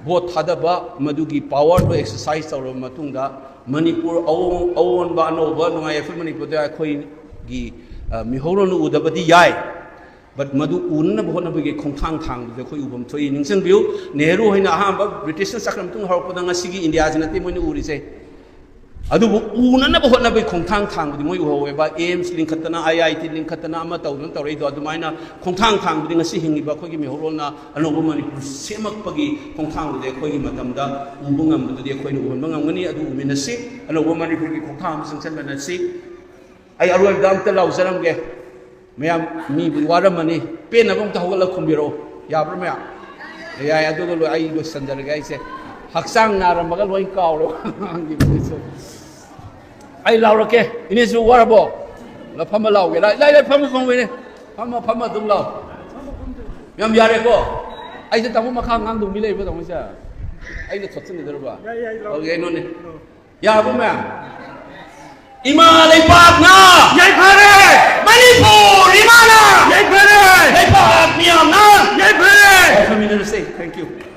ꯚꯣꯠ ꯊꯥꯗꯕ, ꯃꯗꯨꯒꯤ ꯄꯥꯋꯔꯗꯣ ꯑꯦꯛꯁꯔꯁꯥꯏꯁ ꯇꯧꯔꯕ ꯃꯇꯨꯡꯗ ꯃꯅꯤꯄꯨꯔ ꯑꯑꯣ-, ꯑꯑꯣꯟꯕ ꯑꯅꯧꯕ ꯅꯨꯡꯉꯥꯏ ꯌꯥꯏꯐ ꯃꯅꯤꯄꯨꯔꯗ ꯑꯩꯈꯣꯏꯒꯤ, ꯑ, ꯃꯤꯍꯧꯔꯣꯟꯅ ꯎꯗꯕꯗꯤ ꯌꯥꯏ, but ꯃꯗꯨ ꯎꯅꯅꯕ ꯍꯣꯠꯅꯕꯒꯤ ꯈꯣꯡꯊꯥꯡ ꯊꯥꯡꯕꯗ ꯑꯩꯈꯣꯏ ꯎꯐꯝ ꯊꯣꯛꯏ꯫ ꯅꯤꯡꯁꯤꯡꯕꯤꯌꯨ, ꯅꯦꯍꯔꯨ ꯍꯣꯏꯅ ꯑꯍꯥꯟꯕ ꯕ꯭ꯔꯤꯇꯤꯁꯅ ꯆꯠꯈ꯭ꯔ ꯃꯇꯨꯡ ꯍꯧꯔꯛꯄꯗ ꯉꯁꯤꯒꯤ ꯏꯟꯗꯤꯌꯥꯁꯤ ꯅꯠꯇꯦ ꯃꯣꯏꯅ ꯎꯔꯤꯁꯦ꯫ ꯑꯗꯨꯕꯨ ꯎꯅꯅꯕ ꯍꯣꯠꯅꯕꯒꯤ ꯈꯣꯡꯊꯥꯡ ꯊꯥꯡꯕꯗꯤ ꯃꯣꯏ ꯎꯍꯧꯋꯦꯕ꯫ ꯑꯦꯝꯁ ꯂꯤꯡꯈꯠꯇꯅ, ꯑꯥꯏ ꯑꯥꯏ ꯇꯤ ꯂꯤꯡꯈꯠꯇꯅ, ꯑꯃ ꯇꯧꯗꯅ ꯇꯧꯔꯛꯏꯗꯣ꯫ ꯑꯗꯨꯃꯥꯏꯅ ꯈꯣꯡꯊꯥꯡ ꯊꯥꯡꯕꯗꯤ ꯉꯁꯤ ꯍꯤꯡꯉꯤꯕ ꯑꯩꯈꯣꯏꯒꯤ ꯃꯤꯍꯧꯔꯣꯟꯅ ꯑꯅꯧꯕ ꯃꯅꯤꯄꯨꯔ ꯁꯦꯝꯃꯛꯄꯒꯤ ꯈꯣꯡꯊꯥꯡꯗꯨꯗꯤ ꯑꯩꯈꯣꯏꯒꯤ ꯃꯇꯝꯗ ꯎꯕ ꯉꯝꯕꯗꯨꯗꯤ ꯑꯩꯈꯣꯏꯅ ꯎꯍꯟꯕ ꯉꯝꯒꯅꯤ꯫ ꯑꯗꯨ ꯎꯃꯤꯟꯅꯁꯤ, ꯑꯅꯧꯕ ꯃꯅꯤꯄꯨꯔꯒꯤ ꯈꯣꯡꯊꯥꯡ ꯑꯃ ꯆꯪꯁꯤꯟꯃꯤꯟꯅꯁꯤ꯫ ꯑꯩ ꯑꯔꯣꯏꯕꯗ ꯑꯝꯇ ꯂꯥꯎꯖꯔꯝꯒꯦ꯫ ꯃꯌꯥꯝ ꯃꯤꯕꯨ ꯋꯥꯔꯝꯃꯅꯤ, ꯄꯦꯟꯅꯕ ꯑꯝꯇ ꯍꯧꯒꯠꯂꯒ ꯈꯨꯝꯕꯤꯔꯛꯑꯣ꯫ ꯌꯥꯕ꯭ꯔꯥ ꯃꯌꯥꯝ? ꯌꯥꯏ, ꯑꯗꯨꯒ ꯂꯣꯏ-, ꯑꯩ ꯂꯣꯏꯁꯤꯟꯖꯔꯒꯦ꯫ ꯑꯩꯁꯦ ꯍꯛꯆꯥꯡ ꯅꯥꯔꯝꯃꯒ ꯂꯣꯏ ꯀꯥꯎꯔꯦ꯫ ꯑꯩ ꯂꯥꯎꯔꯛꯀꯦ꯫ ꯏꯅꯦꯁꯨ ꯋꯥꯔꯕꯣ? ꯂꯥꯎ, ꯐꯝꯃ ꯂꯥꯎꯒꯦ꯫ ꯂꯥꯏ, ꯂꯥꯏ, ꯂꯥꯏ, ꯐꯝꯃ, ꯐꯝꯃ, ꯏꯅꯦ꯫ ꯐꯝꯃ, ꯐꯝꯃ ꯑꯗꯨꯝ ꯂꯥꯎ꯫ ꯌꯥꯝ ꯌꯥꯔꯦꯀꯣ? ꯑꯩꯁꯦ ꯇꯥꯃꯣ ꯃꯈꯥ ꯉꯥꯡꯗꯧ ꯃꯤ ꯂꯩꯕ꯭ꯔꯣ, ꯇꯥꯃꯣꯁꯦ? ꯑꯩꯅ ꯊꯣꯠꯆꯤꯟꯒꯗꯧꯔꯕ? ꯌꯥꯏ, ꯌꯥꯏ, ꯂꯥꯎ꯫ ꯑꯣꯀꯦ, ꯀꯩꯅꯣꯅꯦ꯫ ꯂꯥꯎ꯫ ꯌꯥꯔꯕꯣ, ꯃꯌꯥꯝ? ꯏꯃꯥ ꯂꯩꯕꯥꯛꯅ ꯌꯥꯏꯐꯔꯦ! ꯃꯅꯤꯄꯨꯔ ꯏꯃꯥꯅ ꯌꯥꯏꯐꯔꯦ! ꯂꯩꯕꯥꯛ ꯃꯤꯌꯥꯝꯅ ꯌꯥꯏꯐꯔꯦ! ꯌꯥꯏꯐꯃꯤꯟꯅꯔꯁꯦ꯫ Thank you꯫